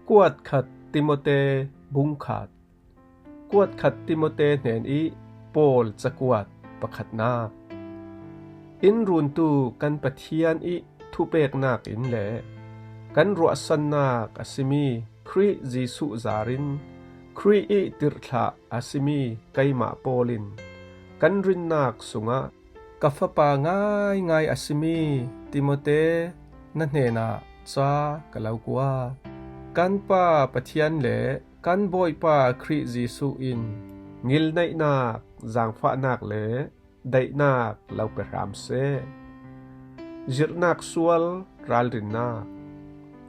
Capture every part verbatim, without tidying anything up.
Kuat khat Timote bung khat. Kuat khat Timote hnen ih Paul cakuat pakhatnak. In runtu kan Pathian ih thupeknak in le kan ruahsannak a simi Khrih Jesuh zarin Khrih ih tirhthlah a simi keimah Paul in kan rinnak sungah ka fapa ngaingai a simi Timote na hnenah ca ka lo kuat. Kan Pa Pathian le kan Bawipa Khrih Jesuh in ngilneihnak, zangfahnak le daihnak lo pe hram seh. Zirhnak sual ralrinnak.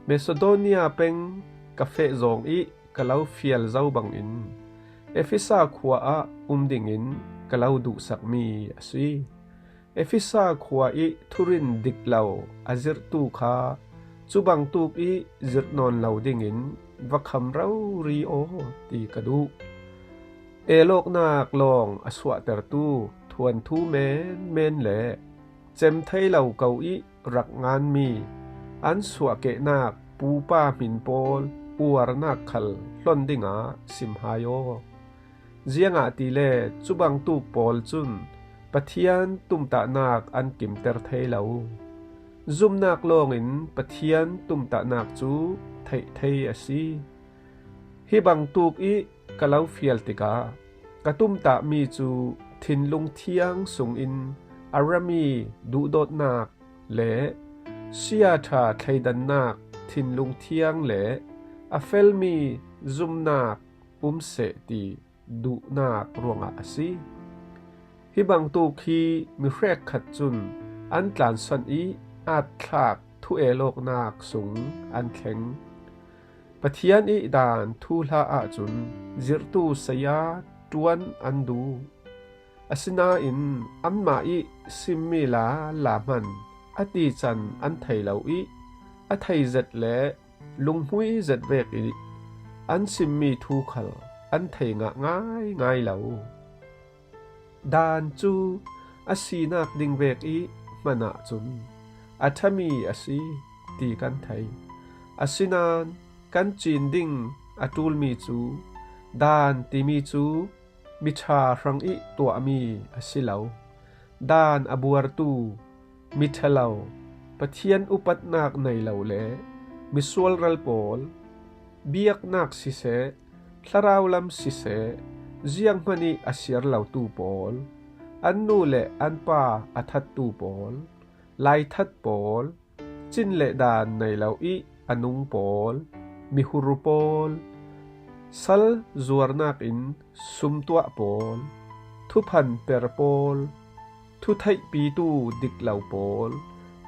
Macedonia peng ka feh zawng ih ka lo fial zo bangin Efesa khua ah um dingin ka lo duhsakmi a si. Efesa khua ih thurin dik lo a zirhtu kha cubangtuk ih zirh nawn lo dingin va kham rori aw ti ka duh. Elawknak lawng a suahtertu thuanthu menmen le cem thei lo ko ih rak nganmi an suahkehnak pupa hmin pawl uarnak khal hlon dingah sim hai aw. Ziangahtile cubangtuk pawl cun Pathian tumtahnak an kimter thei lo. Zumnak lawngin Pathian tumtahnak cu theih thei a si. Hi bangtuk ih ka lo fial tikah ka tumtahmi cu thinlung thiang sungin a rami duhdawtnak le siaṭha thleidannak thinlung thiang le a felmi zumnak um seh ti duhnak ruangah a si. Hi bangtuk hi mi hrekkhat cun an tlansan ih aatthlak thuelawknak sung an thleng. Pathian ih daan thuhla ahcun zirhtu saya ṭuan an duh. Asinain anmah ih simmi lala hman a tican an thei lo ih a thei zet le lunghmui zet vek ih an simmi thu khal an thei ngah ngaingai lo. Daan cu a sinak ding vek ih hman ahcun a ṭhami a si ti kan thei. Asinain kan cin ding a ṭulmi cu Daan timi cu miṭha hrangih tuahmi a si lo. Daan a buartu miṭha lo, Pathian upatnak nei lo le misual ral pawl, biaknak siseh, thlarau lam siseh, zianghman ih a siar lotu pawl, an nu le an pa a thattu pawl, laithat pawl, cin le daan nei lo ih a nung pawl, mihur pawl, sal zuarnak in sum tuah pawl, thuphan per pawl, thu theihpitu dik lo pawl,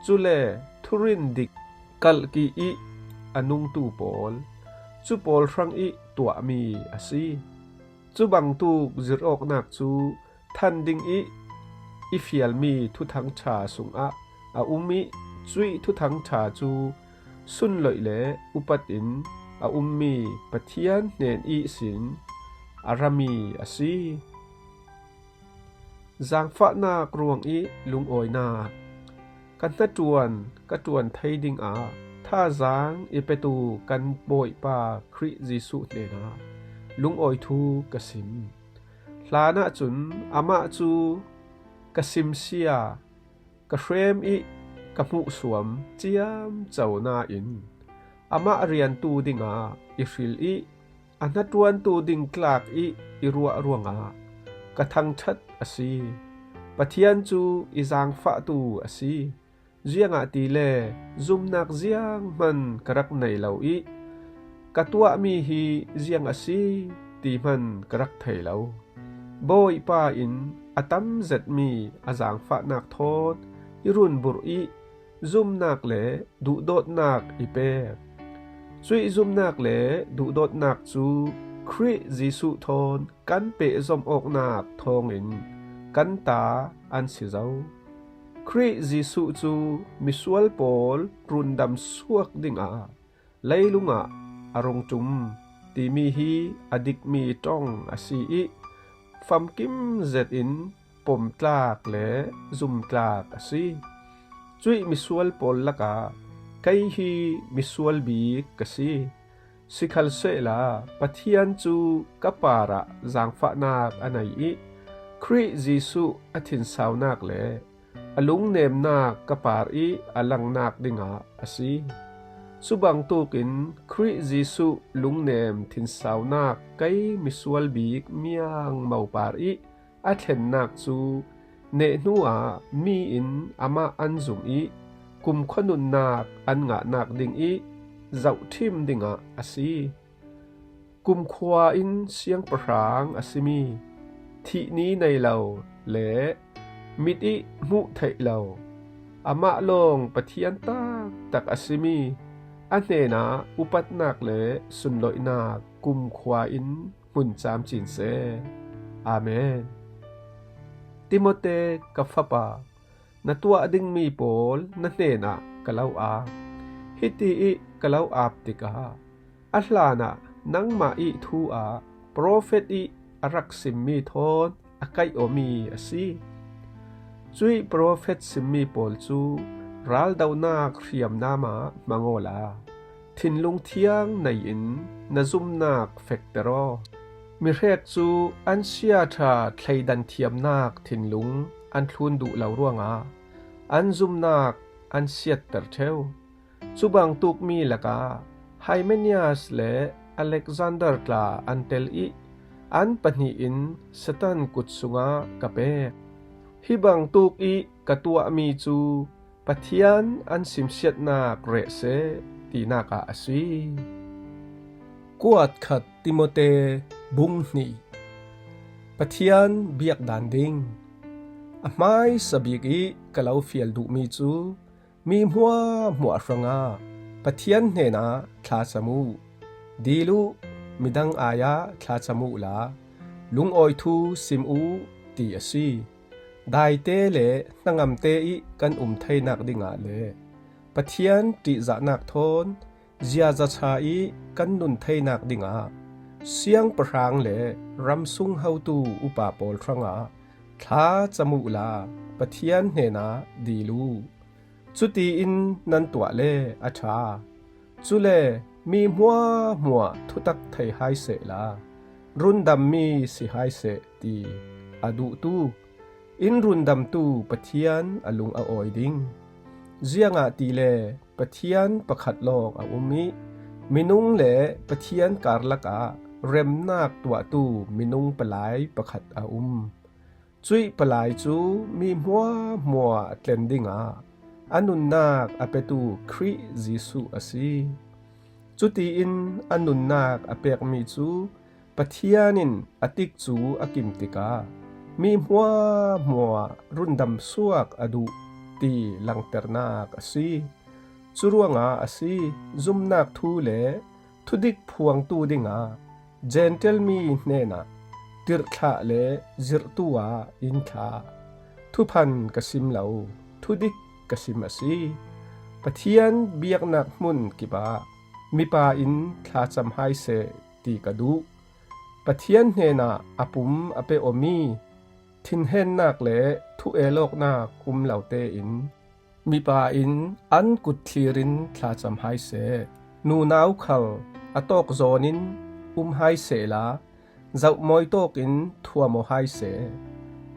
cule thurin dik kalhki ih a nungtu pawl, cu pawl hrangih tuahmi a si. Cu bangtuk zirhawknak cu than dingih i fialmi Thuthang ṭha sungah a um ih cuih Thuthang ṭha cu sunloih le upat in a ummi Pathian hnen ihsin a rami a si. Zangfahnak ruangih lungawinak. Ka hnaṭuan ka ṭuan thei dingah thazaang i petu kan Bawipa Khrih Jesuh hnenah lungawi thu ka sim. Hlanah cun amah cu ka simsia, ka hrem ih ka hmuhsuam ciamco nain amah riantu dingah i hril ih a hnaṭuantu ding tlak ih i ruah ruangah ka thangṭhat a si. Pathian cu i zangfahtu a si. Ziangahtile zumnak zianghman ka rak nei lo ih ka tuahmi hi ziang a si ti hman ka rak thei lo. Bawipa in a tam zetmi a zangfahnak thawn i runburh ih zumnak le duhdawtnak i pek. Cuih zumnak le duhdawtnak cu Khrih Jesuh thawn kan pehzom awknak thawngin kan ta an si zo. Khrih Jesuh cu misual pawl rundam suak dingah leilungah a rung ṭum timi hi a dikmi ṭong a si ih famkim zetin pomtlak le zumtlak a si. Cuih misual pawl lakah kei hi misual bik ka si. Sikhalsehla Pathian cu ka parah zaangfahnak a nei ih Khrih Jesuh a thinsaunak le a lungnemnak ka par ih a langnak dingah a si. Cubangtuk in Khrih Jesuh lungnem thinsaunak kei misual bik miangmo par ih a thlennak cu neh hnuah mi in amah an zum ih kumkhua nunnak an ngahnak ding ih zohṭhim dingah a si. Kumkhua in siangpahrang a simi, thih ni nei lo le mit ih hmuh theih lo, amah lawng Pathian taktak a simi, a hnenah upatnak le sunloihnak kumkhua in hmun camcin seh. Amen. Timote ka fapa, na tuah dingmi pawl na hnenah ka lo ap. Hiti ih ka lo ap tikah a hlanah nangmah ih thu ah profet ih a rak simmi thawn a kaih awmi a si. Cuih profet simmi pawl cu raldohnak hriamnam ah hmang awla thinlung thiang nei in na zumnak fekter aw. Mihrek cu an siaṭha thleidan thiamnak thinlung an thlun duh lo ruangah an zumnak an siatter ṭheu. Cubangtuk mi lakah Hymenius le Alexander tla an tel ih an pahnih in Satan kut sungah ka pek. Hi bangtuk ih ka tuahmi cu Pathian an simsiatnak reh seh tinak ah a si. Kuat khat Timote bung hnih. Pathian biakdan ding. A hmaisa bik ih ka lo fial duhmi cu mi hmuahhmuah hrangah Pathian hnenah thlacam uh. Dil uh, midang ai-ah thlacam uhla lungawi thu sim uh, ti a si. Daite le hnangamte ih kan um theinak dingah le Pathian ṭihzahnak thawn ziaza ṭha ih kan nun theinak dingah siangpahrang le ramsung hotu upa pawl hrangah thlacam uhla Pathian hnenah dil uh. Cutiin nan tuah le a ṭha. Cule mi hmuahhmuah thutak thei hai sehla rundammi si hai seh, ti a duhtu in rundamtu Pathian a lung a awi ding. Ziangahtile Pathian pakhat lawng a um ih minung le Pathian karlak ah remnak tuahtu minung palai pakhat a um. Cuih palai cu mi hmuahhmuah tlen dingah a nunnak a petu Khrih Jesuh a si. Cutiin a nunnak a pekmi cu Pathian in a tikcu a kim tikah mi hmuahhmuah rundam suak a duh, ti langternak a si. Curuangah a si, zumnak thu le thudik phuangtu dingah Gentile mi hnenah tirhthlah le zirhtu ah in thlah. Thuphan ka sim lo, thudik ka sim a si. Pathian biaknak hmun kipah mipa in thlacam hai seh, ti ka duh. Pathian hnenah a pum a pe awmi thinhennak le thu-el awknak um lo tein mipa in an kut thlir in thlacam hai seh. Nunau khal a tawk zawn in um hai sehla zohmawi tawk in thuam aw hai seh.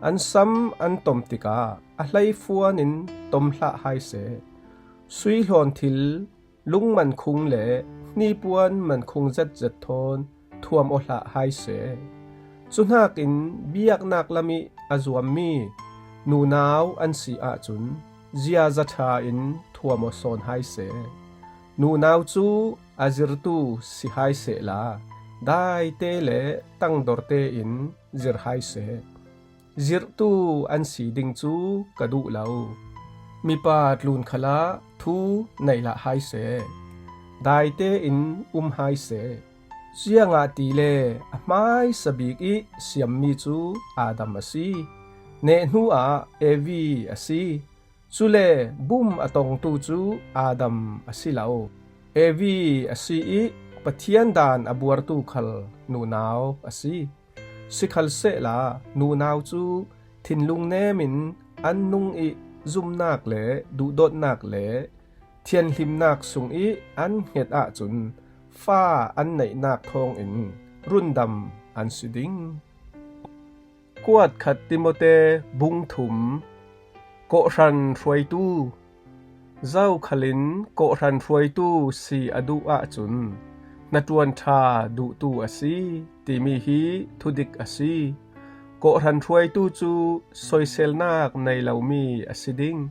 An sam an tom tikah a hleifuan in tom hlah hai seh. Sui hlawn thil lungmankhung le hnipuan mankhung zetzet thawn thuam aw hlah hai seh. Cuhnakin biaknak lam ih a zuammi nunau an si ahcun ziaza ṭha in thuam aw sawn hai seh. Nunau cu a zirtu si hai sehla daite le tangdorte in zir hai seh. Zirhtu an si ding cu ka duh lo. Mipa tlun khalah thu nei hlah hai seh. Daite in um hai seh. Ziangahtile a hmaisa bik ih siammi cu Adam a si. Neh hnuah Evi a si. Cule bum a tongtu cu Adam a si lo. Evi a si ih Pathian daan a buartu khal nunau a si. Sikhalsehla nunau cu thinlung nem in an nung ih zumnak le duhdawtnak le thianhlimnak sungih an hnget ahcun fa an neihnak thawngin rundam an si ding. Kuat khat Timote bung thum. Kawhhran hruaitu, zokhalin kawhhran hruaitu si a duh ahcun hnaṭuan ṭha duhtu a si timi hi thudik a si. Kawhhran hruaitu cu soiselnak nei lomi a si ding.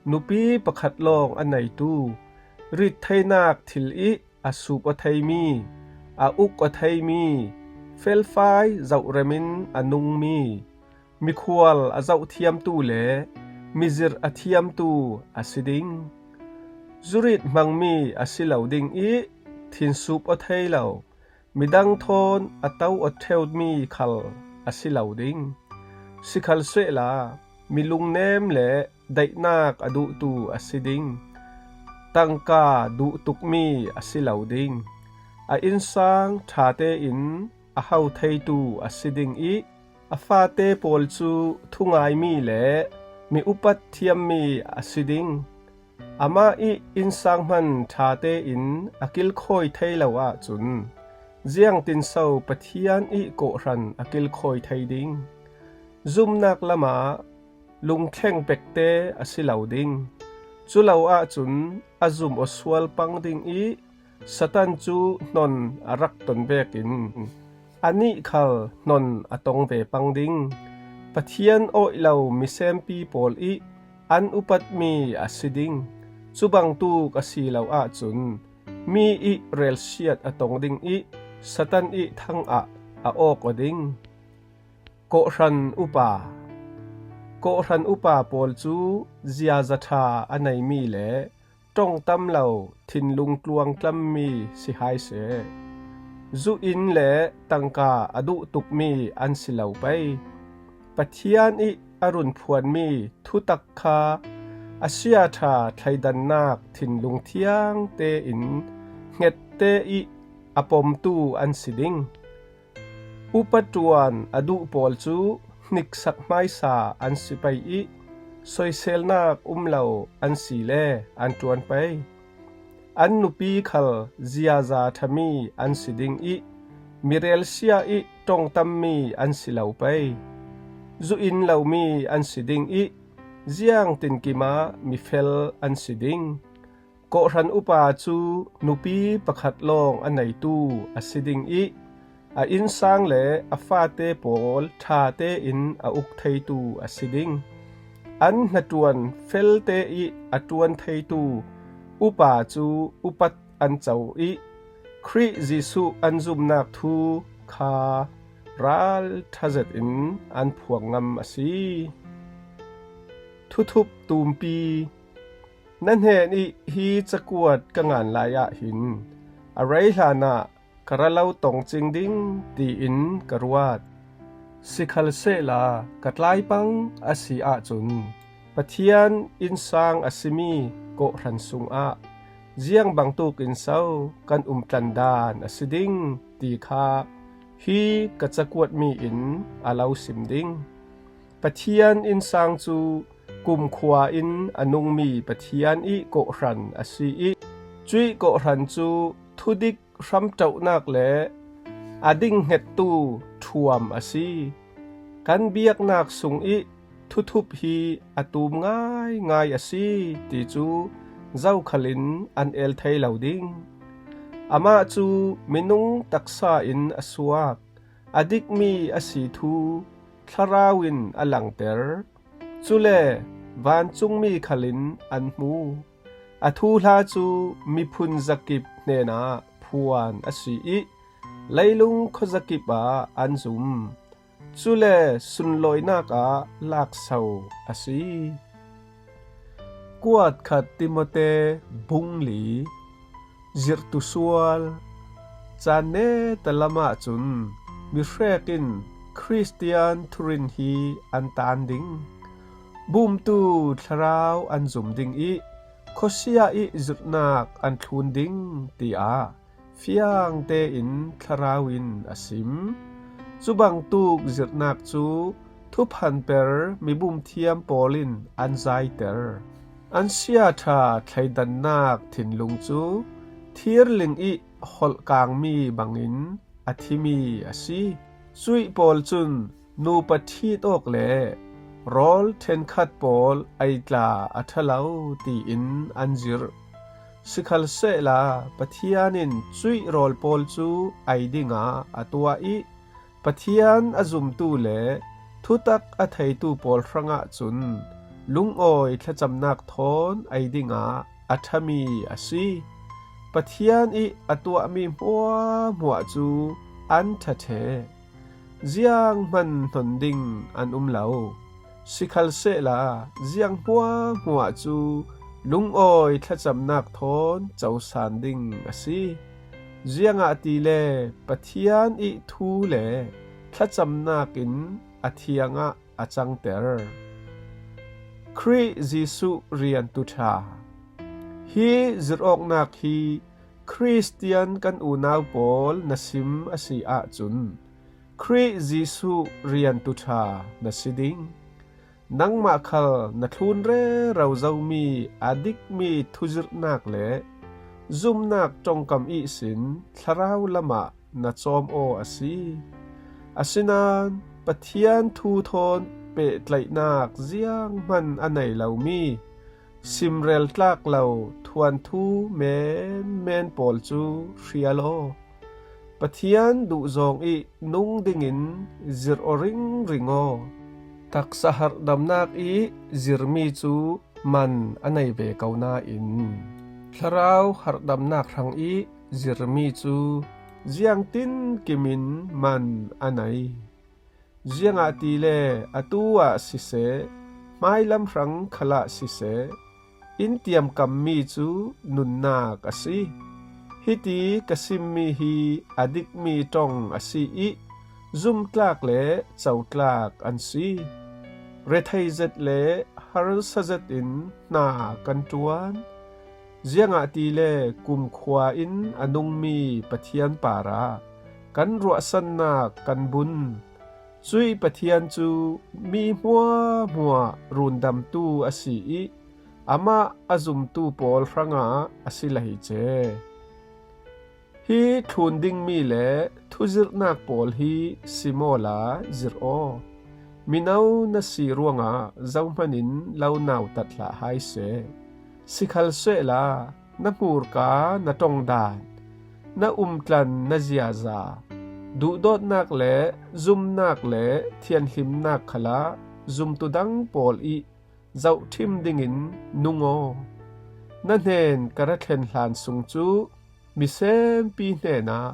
Nupi pakhat lawng a neitu, rit theinak thil ih a sup aw theimi, a uk aw theimi, felfai zohrem in a nungmi, mikhual a zoh thiamtu le mizirh a thiamtu a si ding. Zurit hmangmi a si lo ding ih thinsup aw thei lo, midang thawn a to aw ṭheumi khal a si lo ding. Sikhalsehla mi lungnem le daihnak a duhtu a si ding. Tangka duh tukmi a si lo ding. A innsang ṭha tein a ho theitu a si ding ih a fate pawl cu thungaimi le mi upat thiammi a si ding. Amah ih innsang hman ṭha tein a kilkhawi thei lo ahcun ziangtinso Pathian ih kawhhran a kilkhawi thei ding? Zumnak lamah lungthleng pekte a si lo ding. Cu lo ahcun a zum aw sual pang ding ih Satan cu hnon a rak ton vekin anih khal hnon a tong ve pang ding. Pathian awih lo misempi pawl ih an upatmi a si ding. Cu bangtuk a si lo ahcun mi ih relsiat a tong ding ih Satan ih thangah a awk aw ding. Kawhhran upa. Kawhhran upa pawl cu ziaza ṭha a neimi le ṭongtam lo thinlung tluangtlammi si hai seh. Zu inn le tangka a duh tukmi an si lo pei. Pathian ih a run phuanmi thutak kha a siaṭha thleidannak thinlung thiang tein hnget te ih a pomtu an si ding. Upa ṭuan a duh pawl cu hniksak hmaisa an si pei ih soiselnak um lo an si le an ṭuan pei. An nupi khal ziaza ṭhami an si ding ih mirelsia ih ṭongtammi an si lo pei. Zu inn lomi an si ding ih ziangtinkim ah mifel an si ding. Kawhhran upa cu nupi pakhat lawng a neitu a si ding ih a innsang le a fate pawl ṭha tein a uk theitu a si ding. An hnaṭuan felte ih a ṭuan theitu upa cu upat an co ih Khrih Jesuh an zumnak thu kha ralṭha zetin an phuang ngam a si. Thuthup tumpi. Na hnenih hi cakuat ka ngan lai ah hin a rei hlanah ka ra lo tong cing ding tiin ka ruat. Sikhalsehla ka tlaipang a si ahcun Pathian innsang a simi kawhhran sungah ziang bangtuk in so kan umtlan dan a si ding ti kha hi ka cakuatmi in a lo sim ding. Pathian innsang cu kumkhua in a nungmi Pathian ih kawhhran a si ih cuih kawhhran cu thudik hramṭohnak le a dinghngettu ṭhuam a si. Kan biaknak sung ih thuthup hi a tum ngaingai a si ti cu zokhal in an el thei lo ding. Amah cu minung taksa in a suak, a dikmi a si thu thlarau in a langter. Cule vancungmi khal in an hmu. A thuhla cu miphun zakip hnenah phuan a si ih leilung khuazakip ah an zum. Cule sunlawinak ah lakso a si. Kuat khat Timote bung li. Zirhtu sual. Caan neta lam ahcun mihrek in Khristian thurin hi an taan ding. Bumtu thlarau an zum ding ih khuasia ih zirhnak an thlun ding, tiah fiang tein thlarau in a sim. Cu bangtuk zirhnak cu thuphanper mibum thiam pawl in an zaiter. An siaṭha thleidannak thinlung cu thirling ih holhkangmi bangin a thimi a si. Cuih pawl cun nupa ṭhit awk le rawl ṭhenkhat pawl ei tla a ṭha lo tiin an zirh. Sikhalsehla Pathian in cuih rawl pawl cu ei dingah a tuah ih Pathian a zumtu le thutak a theitu pawl hrangah cun lungawi thlacamnak thawn ei dingah a ṭhami a si. Pathian ih a tuahmi hmuahhmuah cu an ṭha ṭheh. Zianghman hnon ding an um lo. Sikhalsehla ziang hmuahhmuah cu lungawi thlacamnak thawn cosan ding a si. Ziangahtile Pathian ih thu le thlacamnak in a thiangah a cangter. Khrih Jesuh riantu ṭha. Hi zirhawknak hi Khristian kan unau pawl na sim a si ahcun Khrih Jesuh riantu ṭha na si ding. Nangmah khal na thlun rero zomi a dikmi thuzirhnak le zumnak ṭongkam ihsin thlarau lamah na cawm aw a si. Asinain Pathian thu thawn pehtlaihnak zianghman a nei lomi simrel tlak lo thuanthu menmen pawl cu hrial aw. Pathian duhzawng ih nung dingin zirh aw ringring aw. Taksa harhdamnak ih zirmi cu man a nei ve ko nain thlarau harhdamnak hrang ih zirmi cu ziangtinkim in man a nei. Ziangahtile atu ah siseh, hmailam hrang khalah siseh, in tiamkammi cu nunnak a si. Hiti ka simmi hi a dikmi ṭong a si ih zumtlak le cotlak an si. Rethei zet le harsa zetin hna kan ṭuan. Ziangahtile kumkhua in a nungmi Pathian parah kan ruahsannak kan bun. Cuih Pathian cu mi hmuahhmuah rundamtu a si ih amah a zumtu pawl hrangah a si lai ce. Hi thlun dingmi le thuzirhnak pawl hi sim awla zirh aw. Mino na si ruangah zohman in lo nautat hlah hai seh. Sikhalsehla na hmurka na ṭongdan, na umtlan na ziaza, duhdawtnak le zumnak le thianhlimnak khalah zumtu dang pawl ih zohṭhim dingin nung aw. Na hnen ka ra thlen hlan sung cu misenpi hnenah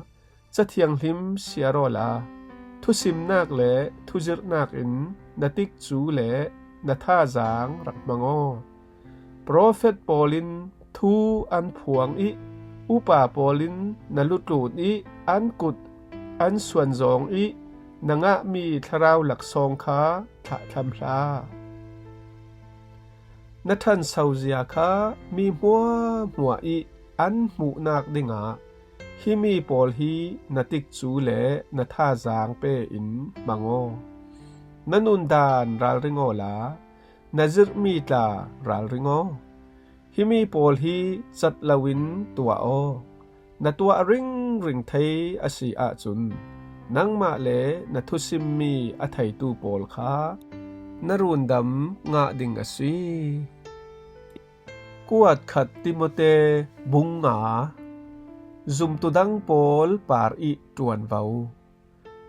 Ca Thianghlim siar awla thusimnak le thuzirhnak in na tikcu le na thazaang rak hmang aw. Profet pawl in thu an phuang ih upa pawl in na lutlun ih an kut an suanzawng ih na ngahmi thlarau laksawng kha thlahthlam hlah. Na ṭhansozia kha mi hmuahhmuah ih an hmuhnak dingah himi pawl hi na tikcu le na thazaang pe in hmang aw. Na nundan ralring awla na zirhmi tla ralring aw. Himi pawl hi cat loin tuah aw. Na tuah ringring thei a si ahcun nangmah le na thusimmi a theitu pawl kha na rundam ngah ding a si. Kuat khat Timote bung nga. Zumtu dang pawl par ih ṭuanvo.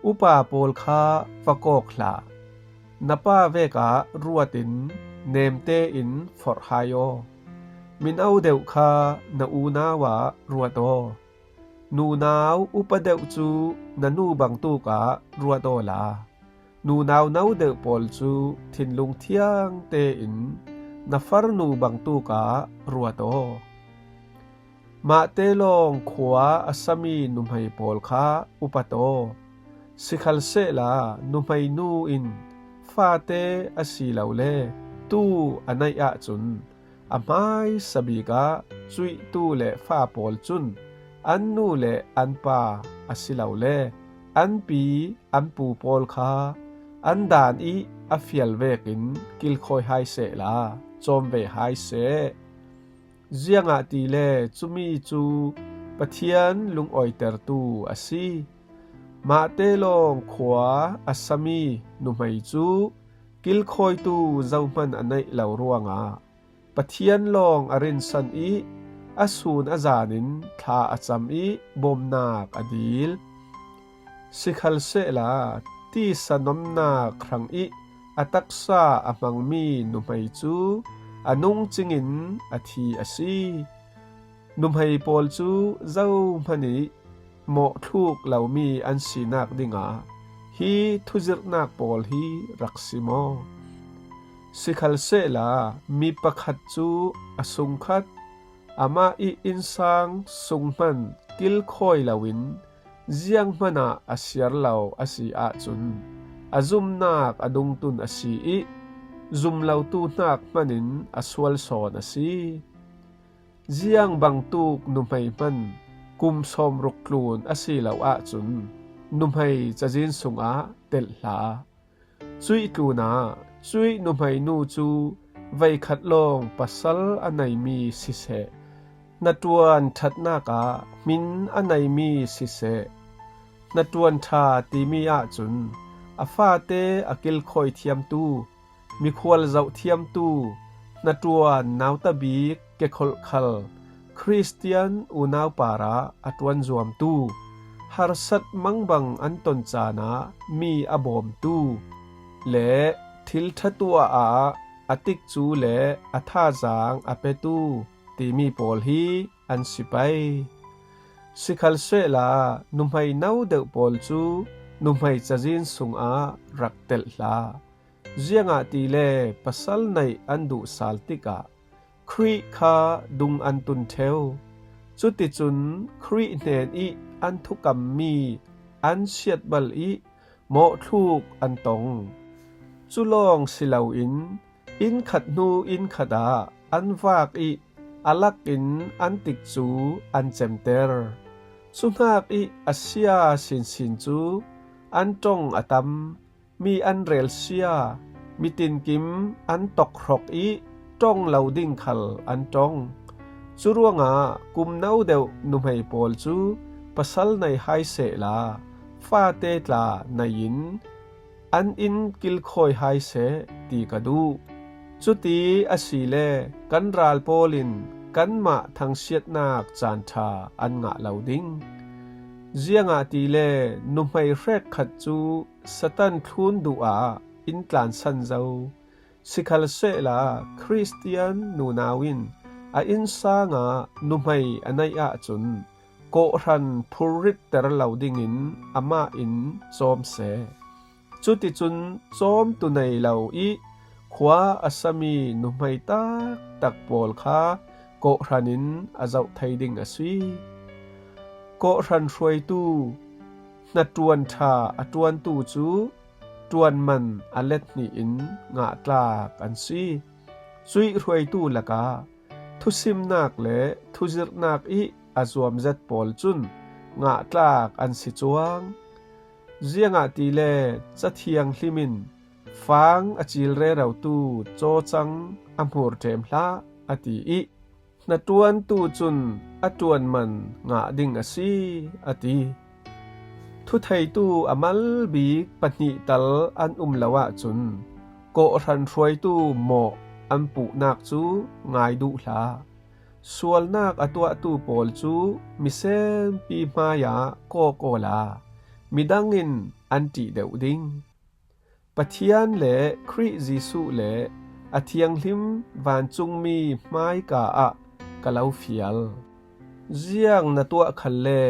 Upa pawl kha va kawk hlah. Na pa vekah ruat in nemte in forh hai aw. Mino deuh kha na unau ah ruat aw. Nunau upa deuh cu na nu bangtuk ah ruat awla nunau no deuh pawl cu thinlung thiang tein na farnu bangtuk ah ruat aw. Mahte lawng khua a sami nuhmei pawl kha upat aw. Sikhalsehla nuhmei nu in fate asilole tuu a neih ahcun a hmaisa bik ah cuih tuu le fa pawl cun an nu le an pa asilole an pi an pu pawl kha an dan ih a fial vekin kilkhawi hai sehla cawm ve hai seh. Ziangahtile cumi cu Pathian lungawitertu a si. Mahte lawng khua a sami nuhmei cu kilkhawitu zohman a neih lo ruangah Pathian lawng a rinsan ih a sun a zanin thla a cam ih bawmnak a dil. Sikhalsehla tisa nomnak hrangih a taksa a hmangmi nuhmei cu a nungcingin a thi a si. Nuhmei pawl cu zohman ih mawhthluk lomi an sinak dingah hi thuzirhnak pawl hi rak si maw? Sikhalsehla mi pakhat cu a sungkhat, amah ih innsang sunghman kilkhawi loin zianghman ah a siar lo a si ahcun a zumnak a dungtun a si ih zum lotu hnak hmanin a sual sawn a si. Ziang bangtuk nuhmei hman kum sawmruk tlun a si lo ahcun nuhmei cazin sungah telh hlah. Cuih tlunah cuih nuhmei nu cu veikhat lawng pasal a neimi siseh, hnaṭuan ṭhatnak ah hmin a neimi siseh, hnaṭuan ṭha timi ahcun a fate a kilkhawi thiamtu, mikhual zoh thiamtu, hnaṭuan nauta bik kekholh khal Khristian unau parah a ṭuan zuamtu, harsat mangbang an ton caan ah mi a bawmtu le thil ṭha tuah ah a tikcu le a thazaang a petu timi pawl hi an si pei. Sikhalsehla nuhmei no deuh pawl cu nuhmei cazin sungah rak telh hlah. Ziangahtile pasal neih an duh sal tikah Khrih kha dung an tun ṭheu. Cuticun Khrih hnen ih an thukammi an siatbal ih mawhthluk an tong. Cu lawng si loin inn khat hnu inn khat ah an vak ih a lakin an tikcu an cemter. Cu hnak ih a sia sinsin cu an ṭong a tam, mi an relsia, mitinkim an tokhrawk ih ṭong lo ding khal an ṭong. Cu ruangah kum no deuh nuhmei pawl cu pasal nei hai sehla fate tla nei in an inn kilkhawi hai seh ti ka duh. Cuti asile kan ral pawl in kanmah thangsiatnak caan ṭha an ngah lo ding. Ziangahtile nuhmei hrekkhat cu Satan thlun duh ah in tlansan zo. Sikhalsehla Khristian nunau in a innsang ah nuhmei a neih ahcun kawhhran phurritter lo dingin amah in cawm seh. Cuticun cawmtu nei lo ih khua a sami nuhmei taktak pawl kha kawhhran in a zoh thei ding a si. Kawhhran hruaitu hnaṭuan ṭha a ṭuantu cu ṭuanman a let hnih in ngahtlak an si. Cuih hruaitu lakah thusimnak le thuzirhnak ih a zuamzet pawl cun ngahtlak an si cuang. Ziangahtile Ca Thianghlim in fang a cil rerotu cawcang a hmur ṭem hlah, a ti ih, hnaṭuantu cun a ṭuanman ngah ding a si, a ti. Thutheitu a mal bik pahnih tal an um lo ahcun kawhhran hruaitu mawh an puhnak cu ngai duh hlah. Sualnak a tuahtu pawl cu misenpi hmaiah kawk awla midang in an ṭih deuh ding. Pathian le Khrih Jesuh le a thianghlim vancungmi hmaika ah ka lo fial. Ziang na tuah khalle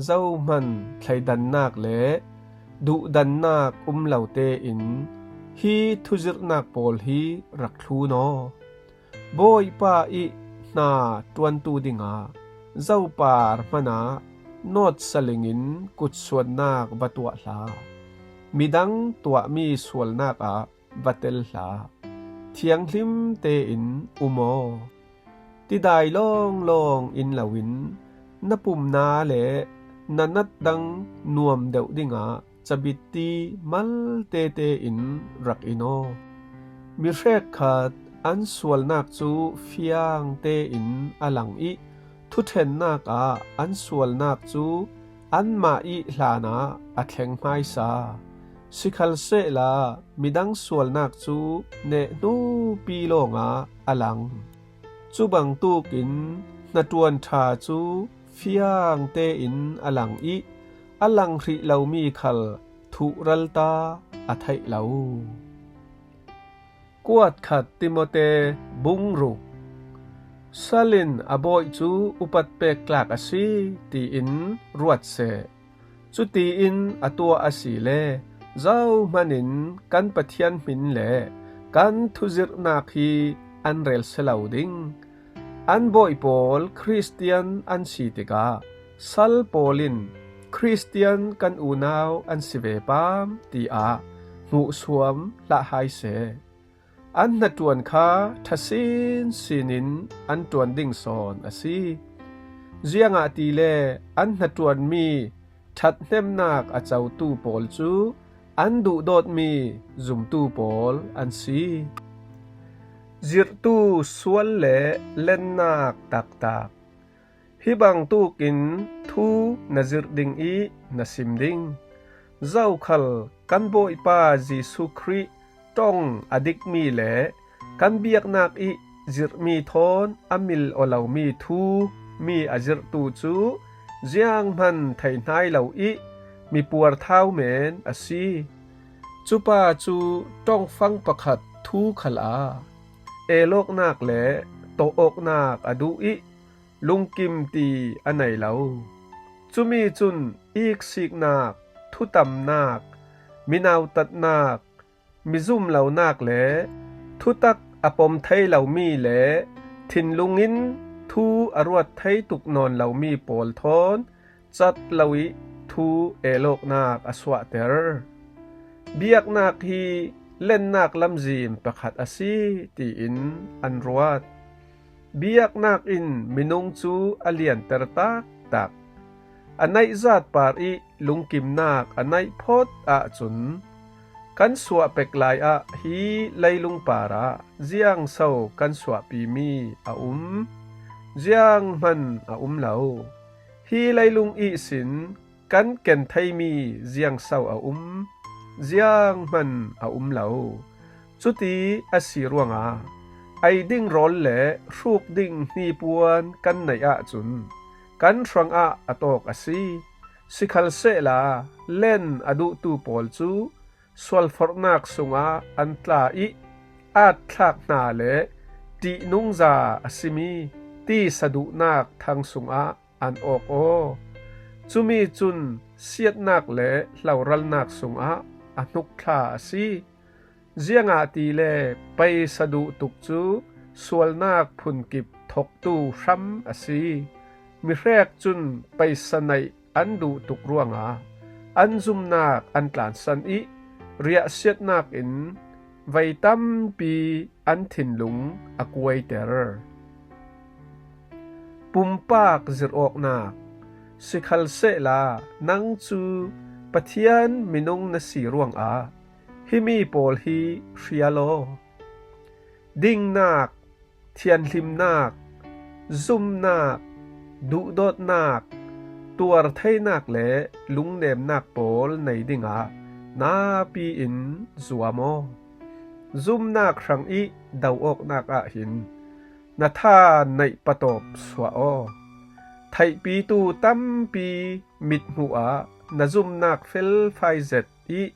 zohman thleidannak le duhdannak um lo tein hi thuzirhnak pawl hi rak thlun aw. Bawipa ih hna ṭuantu dingah zopar hmanah nawtsaling in kutsuannak va tuah hlah. Midang tuahmi sualnak ah va tel hlah. Thianghlim tein um aw. Tidai lawnglawng in loin na pumna le na nat dang nuam deuh dingah cabitti mal tete in rak in aw. Mi hrekkhat an sualnak cu fiang tein a lang ih thuṭhennak ah an sualnak cu anmah ih hlanah a thleng hmaisa. Sikhalsehla midang sualnak cu nehnupi lawngah a lang. Cu bangtuk in hnaṭuan ṭha cu fiang tein a lang ih a lang hrih lomi khal thuhralta a theih lo. Kuat khat Timote bung ruk. Sal in a bawih cu upat pek tlak a si, tiin ruat seh. Cutiin a tuah asile zohman in kan Pathian hmin le kan thuzirhnak hi an rel si lo ding. An bawih pawl Khristian an si tikah sal pawl in Khristian kan unau an si ve pam, tiah hmuhsuam hlah hai seh. An hnaṭuan kha ṭha sinsin in an ṭuan ding sawn a si. Ziangahtile an hnaṭuanmi ṭhathnemnak a cotu pawl cu an duhdawtmi zumtu pawl an si. Zirhtu sual le lennak taktak. Hi bangtukin thu na zirh ding ih na sim ding. Zokhal kan Bawipa Jesuh Khrih ṭong a dikmi le kan biaknak ih zirhmi thawn a mil aw lomi thu mi a zirhtu cu zianghman thei hnai lo ih mi puarthau men a si. Cupa cu ṭongfang pakhat thu khal ah elawknak le tawh awknak a duh ih lungkim ti a nei lo. Cumi cun iksiknak, thutamnak, mi nautatnak, mi zum lonak le thutak a pom thei lomi le thinlung in thu a ruat thei tuk nawn lomi pawl thawn cat lo ih thu elawknak a suahter. Biaknak hi lennak lamzin pakhat a si, tiin an ruat. Biaknak in minung cu a lianter taktak. A naihzat par ih lungkimnak a naih phawt ahcun kan suah pek lai ah hi leilung parah ziangso kan suahpimi a um? Zianghman a um lo. Hi leilung ihsin kan ken theimi ziangso a um? Zianghman a um lo. Cuti a si ruangah ei ding rawl le hruk ding hnipuan kan neih ahcun kan hrangah a tawk a si. Sikhalsehla len a duhtu pawl cu sualforhnak sungah an tla ih atthlak hna le ṭihnungza a simi tisa duhnak thang sungah an awk aw. Cumi cun siatnak le hloralnak sungah a hnukthla a si. Ziangahtile paisa duh tuk cu sualnak phunkip thoktu hram a si. Mihrek cun paisa neih an duh tuk ruangah an zumnak an tlansan ih riahsiatnak in vei tampi an thinlung a kuaiter. Pumpak zirhawknak. Sikhalsehla nang cu Pathian minung na si ruangah himi pawl hi hrial aw. Dingnak, thianhlimnak, zumnak, duhdawtnak, tuartheinak le lungnemnak pawl nei dingah napi in zuam aw. Zumnak hrang ih do awknak ah hin na tha neih patawp suah aw. Theihpitu tampi mithmuh ah na zumnak felfai zet ih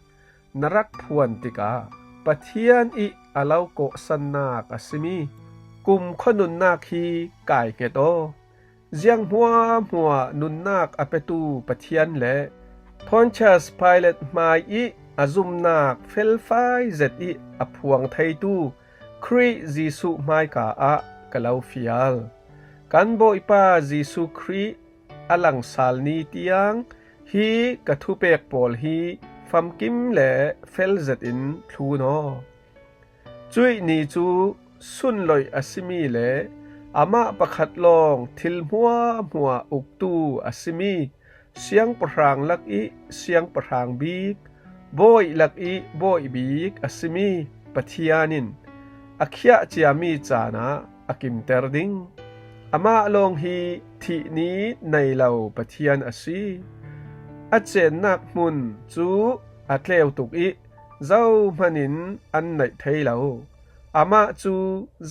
na rak phuan tikah Pathian ih a lo kawhsannak a simi kumkhua nunnak hi kai nget aw. Ziang hmuahhmuah nunnak a petu Pathian le Pontius Pilat hmai ih a zumnak felfai zet ih a phuang theitu Khrih Jesuh hmaika ah ka lo fial. Kan Bawipa Jesuh Khrih a langsal ni tiang hi ka thupek pawl hi famkim le fel zetin thlun aw. Cuih ni cu sunloih a simi le amah pakhat lawng thil hmuahhmuah uktu a simi siangpahrang lakih siangpahrang bik, bawi lakih bawi bik a simi Pathian in a khiah ciami caan ah a kimter ding. Amah lawng hi thih ni nei lo Pathian a si. A cennak hmun cu a tleu tuk i zohmanin an naih thei lo. Amah cu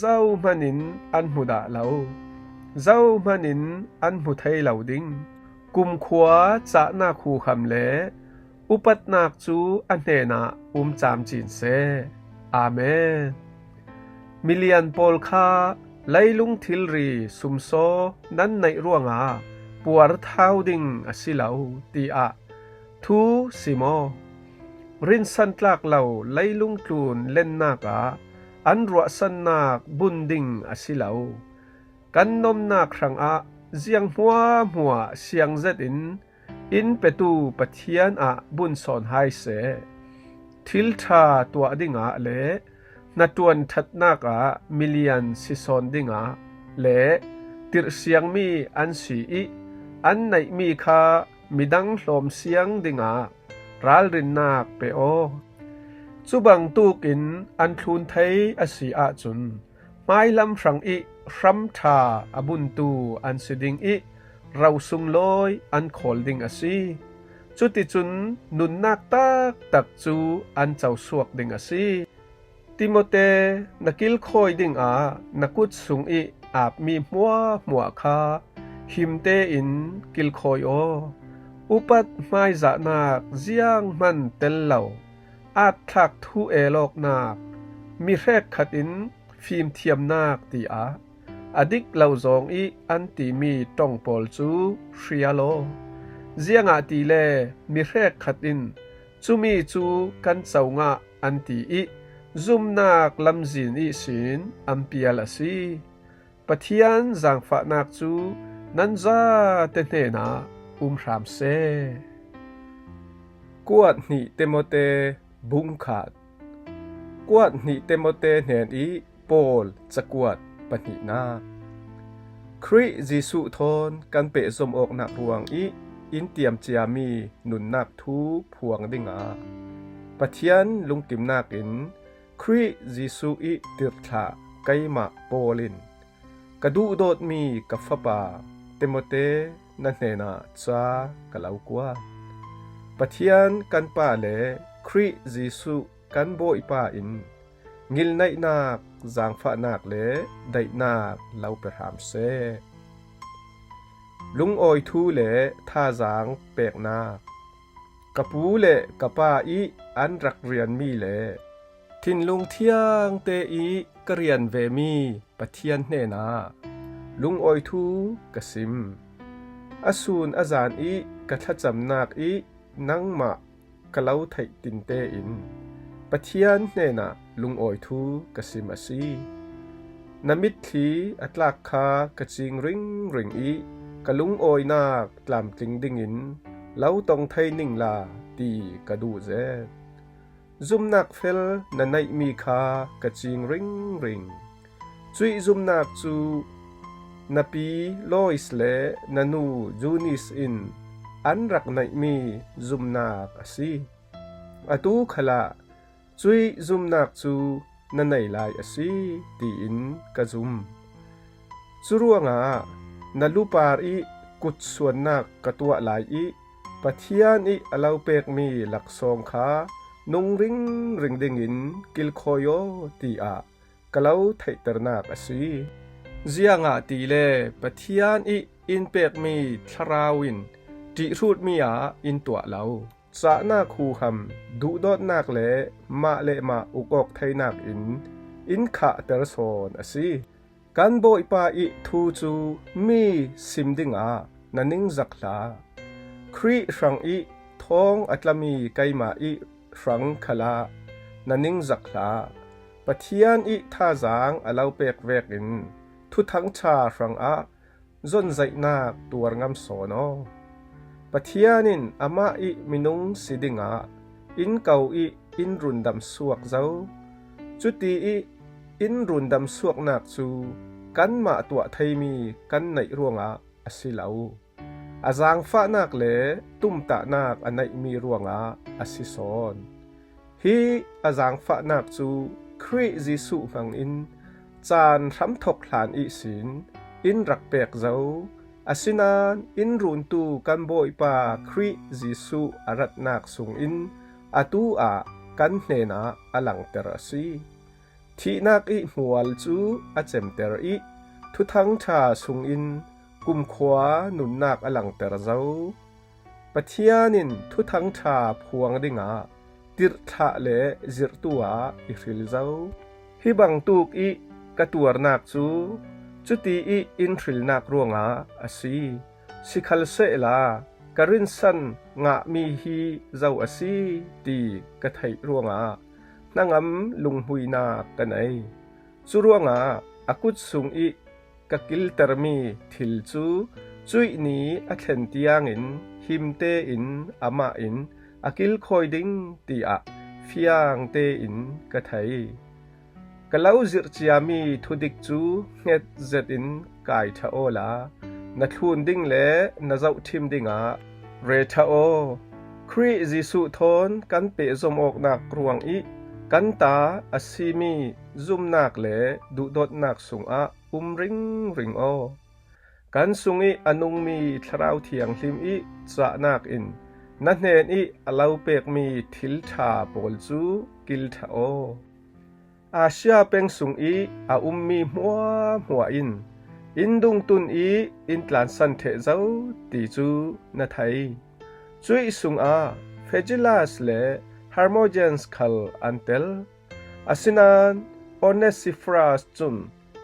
zohmanin an hmu dah lo. Zohmanin an hmu thei lo ding. Kumkhua cahnak huham le upatnak cu a hnenah um camcin seh. Amen. Milian pawl kha leilung thilri sumsaw nan neih ruangah puarthau ding a si lo, tiah thu sim aw. Rinsan tlak lo leilung tlun lennak ah an ruahsannak bun ding a si lo. Kan nomnak hrangah ziang hmuahhmuah siang zetin in petu Pathian ah bun sawn hai seh. Thil ṭha tuah dingah le hnaṭuan ṭhatnak ah milian si sawn dingah le tirhsiangmi an si i an neihmi kha midang hlawm siang dingah ralrinnak pe aw. Cu bangtukin an thlun thei a si ahcun hmailam hrang i hram ṭha a buntu an si ding i ro sunglawi an khawl ding a si. Cuticun nunnak taktak cu an cosuak ding a si. Timote, na kilkhawi dingah na kut sung i apmi hmuahhmuah kha him tein kilkhawi aw. Upat hmaizahnak zianghman tel lo, atthlak thu elawknak, mi hrekkhat in fimthiamnak tiah a dik lo zong i an timi ṭong pawl cu hrial aw. Ziangahtile mi hrekkhat in cumi cu kan co ngah an ti i zumnak lamzin ihsin an pial a si. Pathian zaangfahnak cu nan zate hnenah um hram seh. Kuat hnih Timote bungkhat. Kuat hnih Timote hnen i Paul cakuat pahnihnak. Khrih Jesuh thawn kan pehzom awknak ruang i in tiamciami nunnak thu phuang dingah Pathian lungkimnak in Khrih Jesuh i tirhthlah keimah Paul in ka duhdawtmi ka fapa Timote na hnenah ca ka lo kuat. Pathian kan Pa le Khrih Jesuh kan Bawipa in ngilneihnak, zaangfahnak le daihnak lo pe hram seh. Lungawi thu le thazaang peknak. Ka pu le ka pa i an rak rianmi le thinlung thiangte i ka rian vemi Pathian hnenah lungawi thu ka sim. A sun a zan i ka thlacamnak i nangmah ka lo theih tinte in Pathian hnenah lungawi thu ka sim a si. Na mitthli a tlak kha ka cing ringring i ka lungawinak tlamtling dingin lo tong thei ningla ti ka duh zet. Zumnak fel na neihmi kha ka cing ringring. Cuih zumnak cu na pi Lois le na nu Zunis in an rak neihmi zumnak a si. Atu khalah cuih zumnak cu na nei lai a si, tiin ka zum. Curuangah na lupar i kutsuannak ka tuah lai i Pathian i a lo pekmi laksawng kha nung ringring dingin kilkhawi aw, tiah ka lo theihternak a si. Ziangahtile Pathian i in pekmi thlarau in ṭihhrutmi ah in tuah lo. Cahnak huham, duhdawtnak le mah le mah uk awk theinak in in khahter sawn a si. Kan Bawipa i thu cu mi sim dingah na ningzak hlah. Khrih hrang i thawng a tlami keimah i hrang khalah na ningzak hlah. Pathian i thazaang a lo pek vekin Thuthang ṭha hrangah zonzaihnak tuar ngam sawn aw. Pathian in amah i minung si dingah in ko i in rundam suak zo. Cuti i in rundam suaknak cu kanmah tuah theimi kan neih ruangah a si lo. A zaangfahnak le tumtahnak a neihmi ruangah a si sawn. Hi a zaangfahnak cu Khrih Jesuh hmangin caan hramthok hlan ihsin in rak pek zo. Asinain in runtu kan Bawipa Khrih Jesuh a ratnak sungin atu ah kan hnenah a langter a si. Thihnak ih hmual cu a cemter ih Thuthang ṭha sungin kumkhua nunnak a langter zo. Pathian in Thuthang ṭha phuang dingah tirhthlah le zirhtu ah i hril zo. Hi bangtuk ih ka tuarnak cu cuti ih in hrilnak ruangah a si. Sikhalsehla ka rinsan ngahmi hi zo a si ti ka theih ruangah hnangam lunghmuinak ka nei. Curuangah a kut sungih ka kiltermi thil cu cuih ni a thlen tiangin him tein amah in a kilkhawi ding tiah fiang tein ka thei. Ka lo zirh ciami thudik cu hnget zetin kai ṭha awla na thlun ding le na zohṭhim dingah re ṭha aw. Khrih Jesuh thawn kan pehzom awknak ruangih kan ta a simi zumnak le duhdawtnak sungah um ringring aw. Kan sungih a nungmi Thlarau Thianghlim ih cahnak in na hnenih a lo pekmi thil ṭha pawl cu kil ṭha aw. Asia peng sungih a ummi hmuahhmuah in in dungtun ih in tlansan ṭheh zo ti cu na thei. Cuih sungah Figelas le Hermogenes khal an tel. Asinain Onesiphorus cun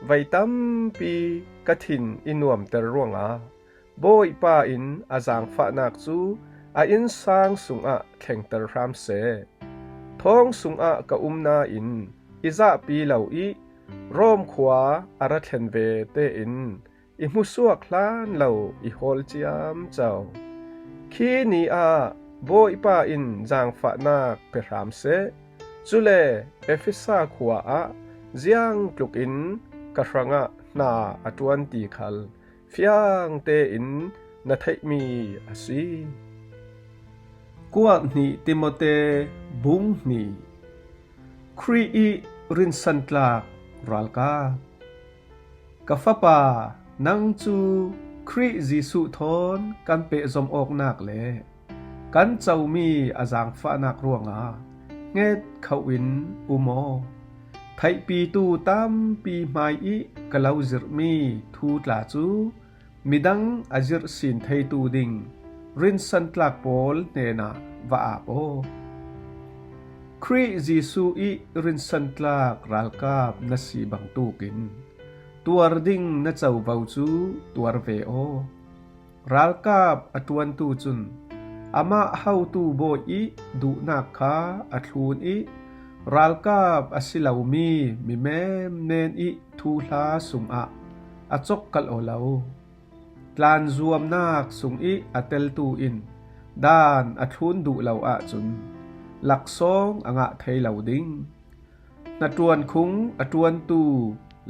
vei tampi ka thin i nuamter ruangah Bawipa in a zaangfahnak cu a innsang sungah thlengter hram seh. Thawng sungah ka um nain i zahpi lo ih Rom khua a ra thlen ve tein i hmusuak hlan lo i hawl ciamco. Khi ni ah Bawipa in zaangfahnak pe hram seh. Cule Efesa khua ah ziangtlukin ka hrangah hna a ṭuan ti khal fiang tein na theihmi a si. Kuat hnih Timote bung hnih. Khrih ih rinsantlak ralkap. Ka fapa, nang cu Khrih Jesuh thawn kan pehzom awknak le kan comi a zaangfahnak ruangah hnget khoh in um aw. Theihpitu tampi hmai ih ka lo zirhmi thu tla cu midang a zirh sin theitu ding rinsantlak pawl hnenah va ap aw. Khrih Jesuh ih rinsantlak ralkap na si bangtukin tuar ding na covo cu tuar ve aw. Ralkap a ṭuantu cun amah hotu bawi ih duhnak kha a thlun ih ralkap a si lomi mi menmen ih thuhla sungah a cawkkalh aw lo. Tlanzuamnak sungih a teltu in daan a thlun duh lo ahcun laksawng a ngah thei lo ding. Hnaṭuan khung a ṭuantu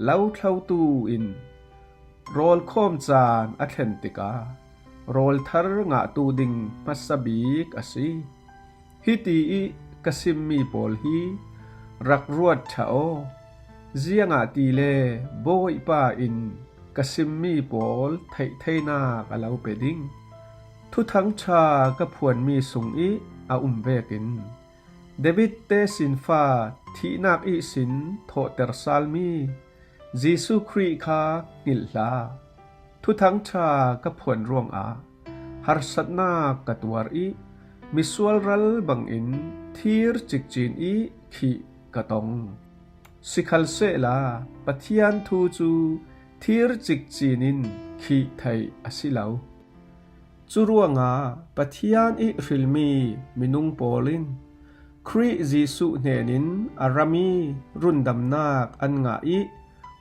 lo thlotu in rawlkhawm caan a thlen tikah rawl thar ngahtu ding hmasa bik a si. Hiti ih ka simmi pawl hi rak ruat ṭha aw, ziangahtile Bawipa in ka simmi pawl theih theinak a lo pe ding. Thuthang ṭha ka phuanmi sungih a um vekin David tesinfa thihnak ihsin thawhter salmi Jesuh Khrih kha hngilh hlah. Thuthang ṭha ka phuan ruangah harsatnak ka tuar ih misual ral bangin thir cikcin ih khih ka tong. Sikhalsehla Pathian thu cu thir cikcin in khih theih a si lo. Curuangah Pathian ih hrilmi minung pawl in Khrih Jesuh hnenin a rami rundamnak an ngah ih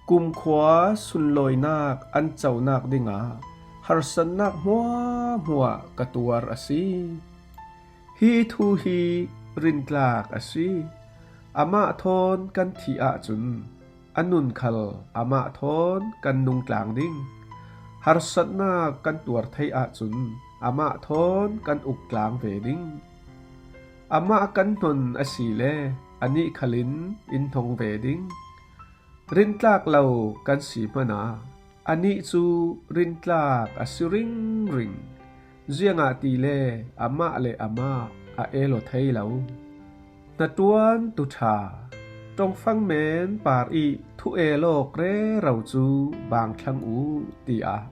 kumkhua sunlawinak an conak dingah harsatnak hmuahhmuah ka tuar a si. Hi thu hi rintlak a si. Amah thawn kan thih ahcun a nun khal amah thawn kan nungtlang ding. Harsatnak kan tuar thei ahcun amah thawn kan uk tlang ve ding. Amah kan hnon asile anih khalin in hnong ve ding. Rintlak lo kan si hmanah anih cu rintlak a si ringring, ziangahtile amah le amah a el aw thei lo. Hnaṭuan tuṭha, ṭongfang men par ih thu el awk rero cu baang thlang uh, tiah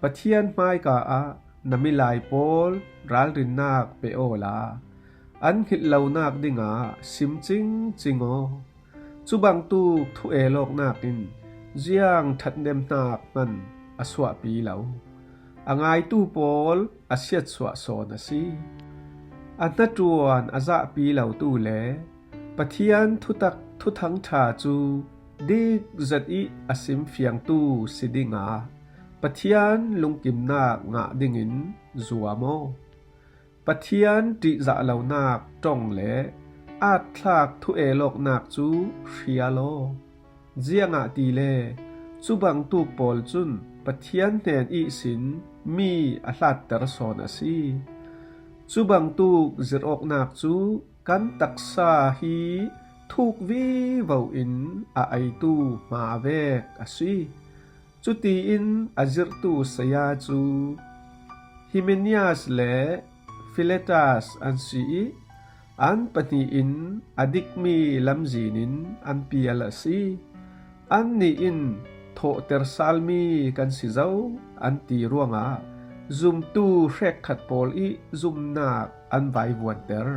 Pathian hmaika ah na milai pawl ralrinnak pe awla an hngilh lonak dingah sim cingcing aw. Cu bangtuk thu el awknak in ziang ṭhatnemnak hman a suahpi lo, a ngaitu pawl a siatsuah sawn a si. A hnaṭuan a zahpi lotu le Pathian thutak thuthang ṭha cu dik zet ih a simfiangtu si dingah Pathian lungkimnak ngah dingin zuam aw. Pathian ṭihzah lonak ṭong le aatthlak thu el awknak cu hrial aw. Ziangahtile cu bangtuk pawl cun Pathian hnen ihsin mi a hlatter sawn a si. Cu bangtuk zirh awknak cu kan taksa hi thuk vivo in a eitu hma vek a si. Cutiin a zirhtu saya cu Himenias le Filetas an si ih, an pahnih in a dikmi lamzin in an pial a si. Annih in thawhter salmi kan si zo an ti ruangah zumtu hrekkhat pawl ih zumnak an vaivuanter.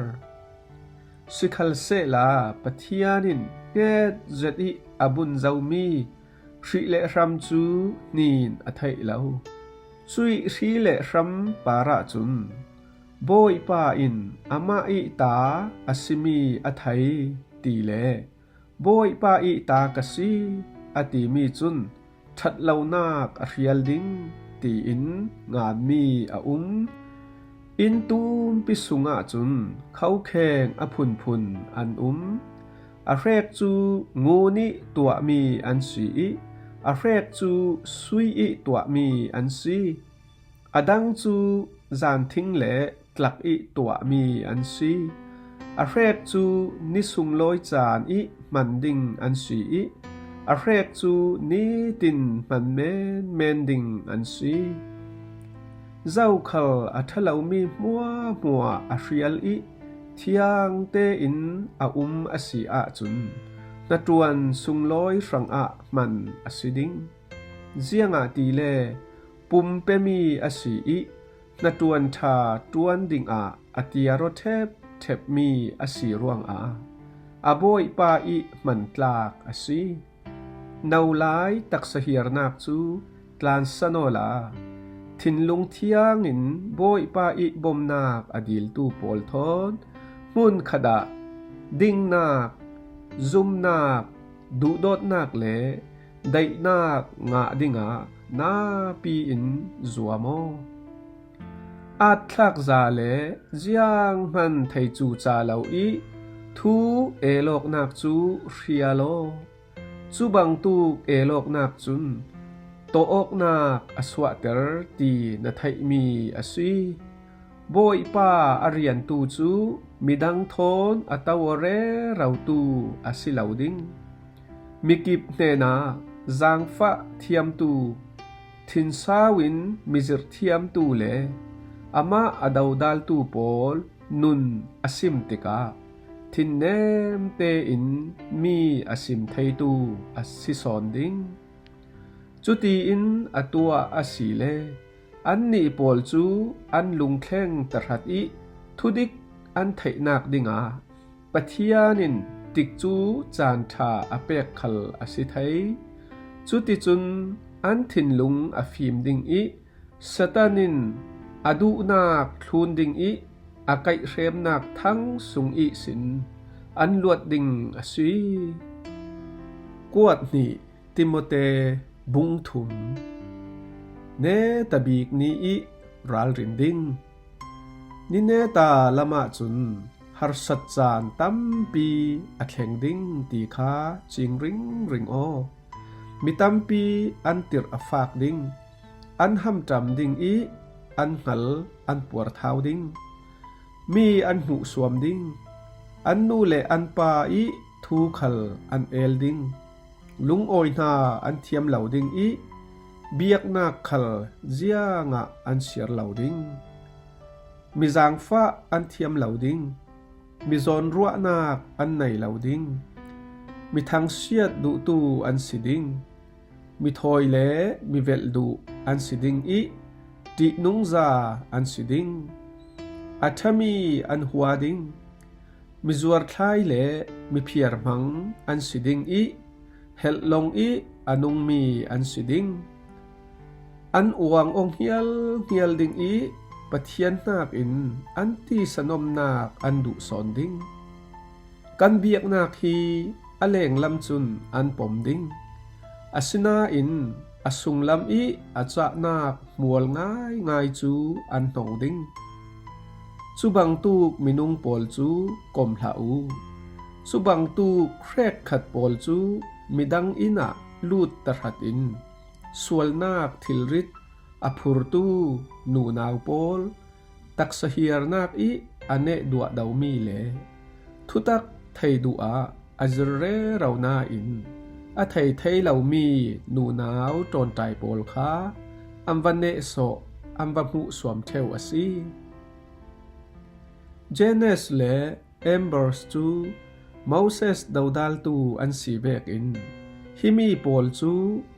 Sikhalsehla Pathian in hnget zet ih a bun zomi hrih le hram cu hnin a theih lo. Cuih hrih le hram par ahcun Bawipa in amah ih ta a simi a thei ti le Bawipa ih ta ka si a timi cun ṭhat lonak a hrial ding tiin nganmi a um. Inn tumpi sungah cun khokheng a phunphun an um. A hrek cu ngun ih tuahmi an si ih a hrek cu sui ih tuahmi an si. A dang cu zanthing le tlak ih tuahmi an si. A hrek cu ni sunglawi caan ih hman ding an si ih a hrek cu nitin hman menmen ding an si. Zokhal a ṭha lomi hmuahhmuah a hrial ih thiang tein a um a si ahcun hnaṭuan sunglawi hrangah hman a si ding. Ziangahtile pumpemi a si ih hnaṭuan ṭha ṭuan dingah a tiar aw ṭhepṭhepmi a si ruangah a Bawipa ih hmantlak a si. Nolai taksa hiarnak cu tlansan awla thinlung thiangin Bawipa ih bomnak a diltu pawl thawn hmunkhat ah dingnak, zumnak, duhdawtnak le daihnak ngah dingah napi in zuam aw. Aatthlakza le zianghman thei cuca lo ih thu el awknak cu hrial aw. Cu bangtuk el awknak cun tawh awknak a suahter ti na theihmi a si. Bawipa a riantu cu midang thawn a to aw rerotu a si lo ding. Mikip hnenah zaangfah thiamtu, thinsau in mizirh thiamtu le amah a dodaltu pawl nun a sim tikah thinnem tein mi a sim theitu a si sawn ding. Cutiin a tuah a si le annih pawl cu an lungthleng tahrat ih thudik an theihnak dingah Pathian in tikcu caan ṭha a pek khal a si thei. Cuticun an thinlung a fim ding ih Satan in a duhnak thlun ding ih a kaihhremnak thang sung ihsin an luat ding a si. Kuat hnih Timote bung thum. Neta bik ni ih ralrin ding. Ni neta lamah cun harsat caan tampi a thleng ding ti kha cing ringring aw. Mi tampi an tirh a fak ding, an hamṭam ding ih an hngal an puarthau ding. Mi an hmuhsuam ding, an nu le an pa ih thu khal an el ding. Lungawi hna an thiam lo ding ih biaknak khal ziangah an siar lo ding. Mi zaangfah an thiam lo ding. Mi zawnruahnak an nei lo ding. Mi thangsiat duhtu an si ding. Mi thawi le mi velh duh an si ding ih, ṭihnungza an si ding. A ṭhami an hua ding. Mi zuarthlai le mi phiarhmang an si ding ih, helhlong ih a nungmi an si ding. An uang awng hnialhnial ding ih, Pathian hnakin an tisanawmnak an duh sawn ding. Kan biaknak hi a lenglam cun an pom ding. Asinain a sunglam ih a cahnak hmual ngaingai cu an hnong ding. Cubangtuk minung pawl cu kom hlah u. Cubangtuk hrekkhat pawl cu midang inn ah lut tahratin sualnak thilrit a phurtu nunau pawl, taksa hiarnak ih a neh duahdomi le thutak thei duh ah a zir rero nain a thei thei lomi nunau ṭawnṭai pawl kha an va nehsawh, an va hmuhsuam ṭheu a si. Jannes le Jambres cu Moses dodaltu an si vekin himi pawl cu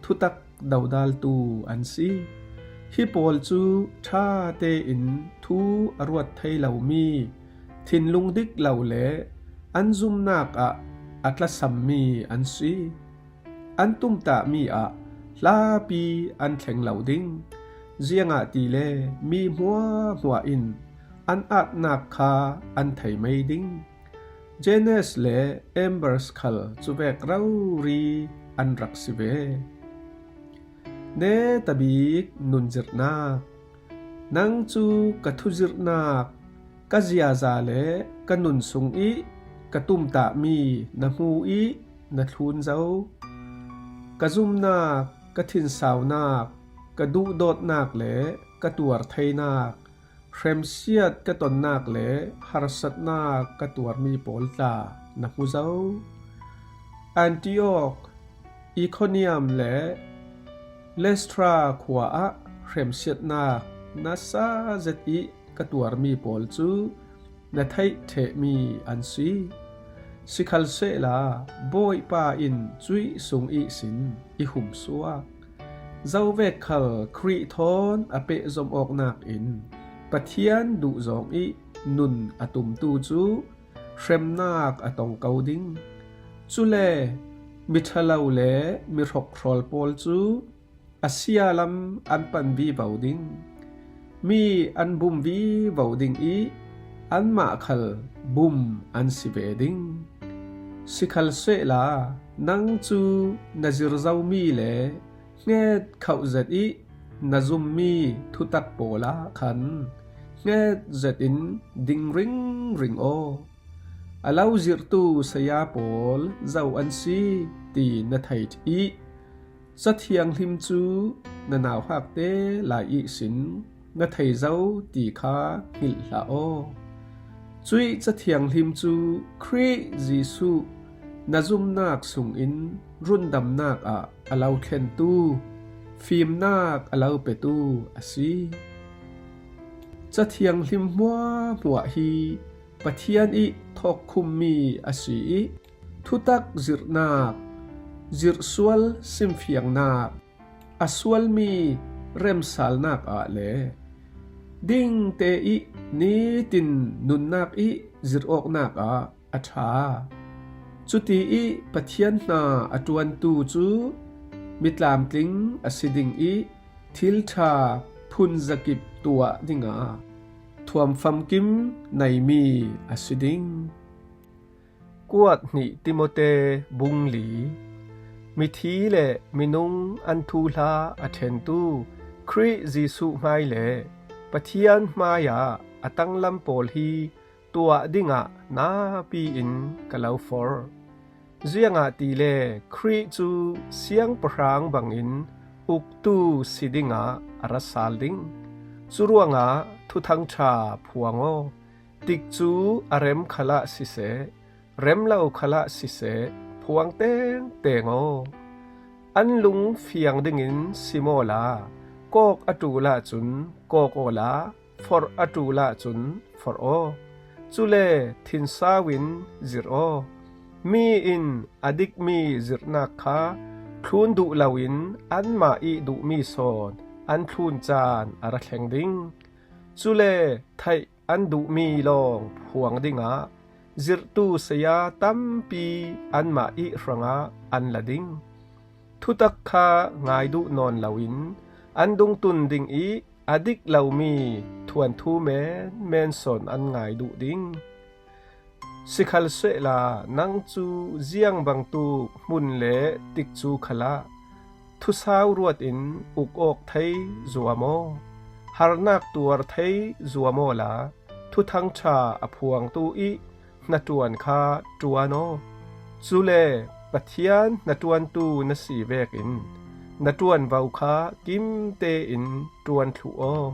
thutak dodaltu an si. Hi pawl cu ṭha tein thu a ruat thei lomi, thinlung dik lo le an zumnak ah a tlasammi an si. An tumtahmi ah hlapi an thleng lo ding, ziangahtile mi hmuahhmuah in an atnak kha an thei mei ding. Jannes le Jambres khal cuvek rori an rak si ve. Netabik nunzirhnak. Nang cu ka thuzirhnak, ka ziaza le ka nun sung ih ka tumtahmi na hmu ih na thlun zo. Ka zumnak, ka thinsaunak, ka duhdawtnak le ka tuar theinak, hremsiat ka tonnak le harsatnak ka tuarmi pawl tla na hmu zo. Antiok, Ikoniam le Listra khua ah hremsiatnak nasa zet ih ka tuarmi pawl cu na theih ṭhehmi an si. Sikhalsehla Bawipa in cuih sung ihsin i humsuak. Zovek khal Khrih thawn a pehzom awknak in Pathian duhzawng ih nun a tumtu cu hremnak a tong ko ding. Cule miṭhalo le mi hrokhrawl pawl cu a sia lam an pan vivo ding. Mi an bum vivo ding ih anmah khal bum an si ve ding. Sikhalsehla nang cu na zir zomi le hnget khauh zet ih na zummi thutak pawl ah khan hnget zetin ding ringring aw. A lo zirhtu saya pawl zo an si ti na thei ih Cathianghlim cu na nauhakte lai ihsin na thei zo ti kha hngilh hlah aw. Cuih Cathianghlim cu Khrih Jesuh na zumnak sungin rundamnak ah a lo thlentu, fimnak a lo petu a si. Cathianghlim hmuahhmuah hi Pathian ih thawkkhummi a si ih thutak zirhnak, zirhsual simfiangnak, a sualmi remsalnak ah le dingte ih nitin nunnak ih zirhawknak ah a ṭha. Cuti ih Pathian hna a ṭuantu cu mi tlamtling a si ding ih thil ṭha phun zakip tuah dingah thuamfamkim neimi a si ding. Kuat hnih Timote bung li. Mithi le minung an thuhla a ṭhentu Khrih Jesuh hmai le Pathian hmaiah a tanglam pawl hi tuah dingah napi in ka lo forh. Ziangahtile Khrih cu siangpahrang bangin uktu si dingah a ra sal ding. Curuangah Thuthang ṭha phuang aw. Tikcu a rem khalah siseh, rem lo khalah siseh, phuang tengteng aw. An lung fiang dingin sim awla, kawk a ṭul ahcun kawk awla, forh a ṭul ahcun forh aw. Cule thinsau in zirh aw. Mi in a dikmi zirhnak kha thlun duh loin anmah ih duhmi sawn an thlun caan a ra thleng ding. Cule theih an duhmi lawng phuang dingah zirhtu saya tampi anmah ih hrangah an la ding. Thutak kha ngai duh nawn loin an dungtun ding ih a dik lomi thuanthu menmen sawn an ngai duh ding. Sikhalsehla nang cu ziang bangtuk hmun le tikcu khalah thusau ruat in uk awk thei zuam aw. Harnak tuar thei zuam awla Thuthang ṭha a phuangtu ih hnaṭuan kha ṭuan aw. Cule Pathian hnaṭuantu na si vekin na ṭuanvo kha kim tein ṭuan thluh aw.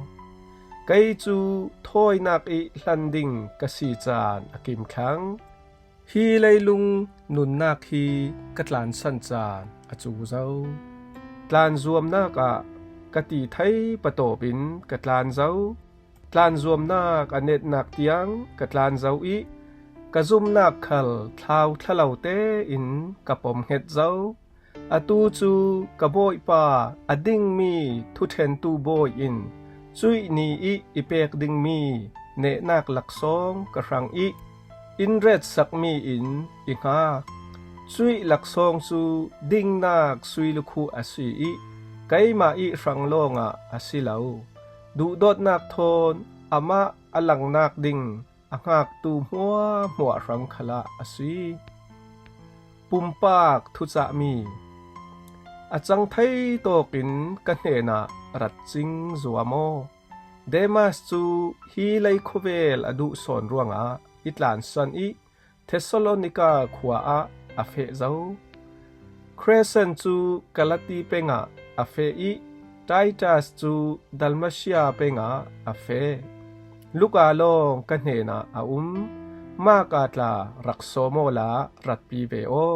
Kei cu thawinak ih hlan ding ka si caan a kim thlang. Hi leilung nunnak hi ka tlansan caan a cu zo. Tlanzuamnak ah ka ti thei patawp in ka tlan zo. Tlanzuamnak a netnak tiang ka tlan zo ih ka zumnak khal thlau thlalo tein ka pom hnget zo. Atu cu ka Bawipa a dingmi thuṭhentu bawi in cuih ni ih i pek dingmi nehnak laksawng ka hrang ih in retsakmi in i hngak. Cuih laksawng cu dingnak sui lukhuh a si ih keimah ih hrang lawngah a si lo. Duhdawtnak thawn amah a langnak ding a hngaktu hmuahhmuah hrang khalah a si. Pumpak thucahmi a cang thei tawkin ka hnenah rat cing zuam aw. Demas cu hi lei khuavel a duh sawn ruangah i tlansan ih Thessalonika khua ah a feh zo. Crescens cu Galati peng ah a feh ih Titus cu Dalmatia peng ah a feh. Luka lawng ka hnenah a um. Marka tla rak sawm awla ratpi ve aw.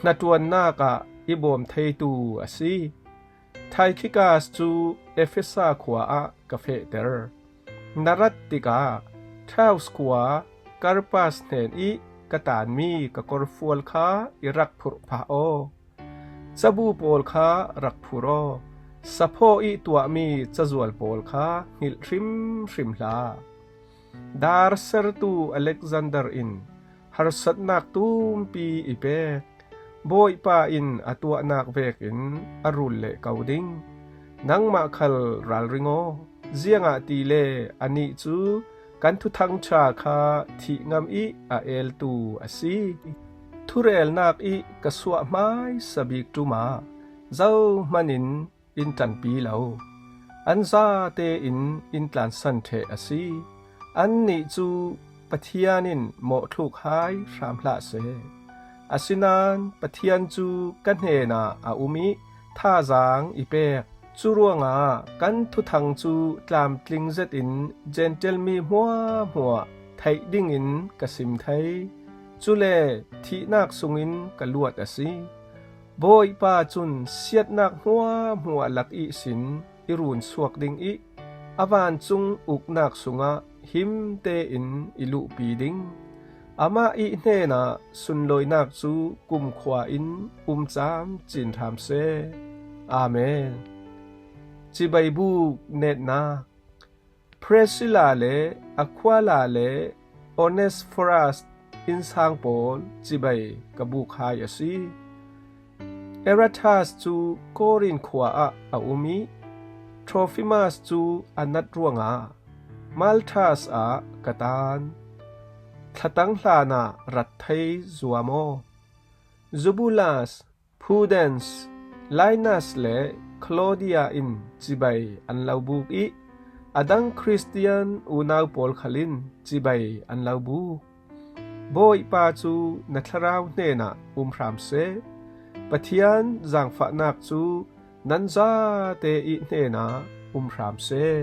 Hnaṭuannak ah i bawm theitu a si. Tikhikas cu Efesa khua ah ka fehter. Na rat tikah Troas khua Karpas hnen ih ka tanmi ka korfual kha i rak phurh phah aw. Cabu pawl kha rak phur aw. Saphaw ih tuahmi cazual pawl kha hngilh hrimhrim hlah. Dar sertu Alexander in harsatnak tumpi i pek. Bawipa in a tuahnak vekin a rul leh ko ding. Nangmah khal ralring aw. Ziangahtile anih cu kan Thuthang ṭha kha thih ngam ih a eltu a si. Thurelnak ih ka suah hmaisa bik ṭum ah zohman in in ṭanpi lo. An zate in in tlansan ṭheh a si. Annih cu Pathian in mawhthluk hai hram hlah seh. Asinain Pathian cu ka hnenah a um ih thazaang i pek. Cu ruangah kan Thuthang cu tlamtling zetin Gentile mi hmuahhmuah theih dingin ka sim thei. Cule thihnak sungin ka luat a si. Bawipa cun siatnak hmuahhmuah lak ihsin i runsuak ding ih a vancung uknak sungah him tein i luhpi ding. Amah ih hnenah sunlawinak cu kumkhua in um camcin hram seh. Amen. Cibai buk netnak. Priscilla le Aquila le Onesiphorus innsang pawl cibai ka buk hai a si. Erastus cu Korin khua ah a um ih Trophimas cu a nat ruangah Malta ah ka tan. Thlatang hlanah rat thei zuam aw. Eubulus, Pudens, Linus le Klaudia in cibai an lo buk ih a dang Khristian unau pawl khal in cibai an lo buk. Bawipa cu na thlarau hnenah um hram seh. Pathian zaangfahnak cu nan zate ih hnenah um hram seh.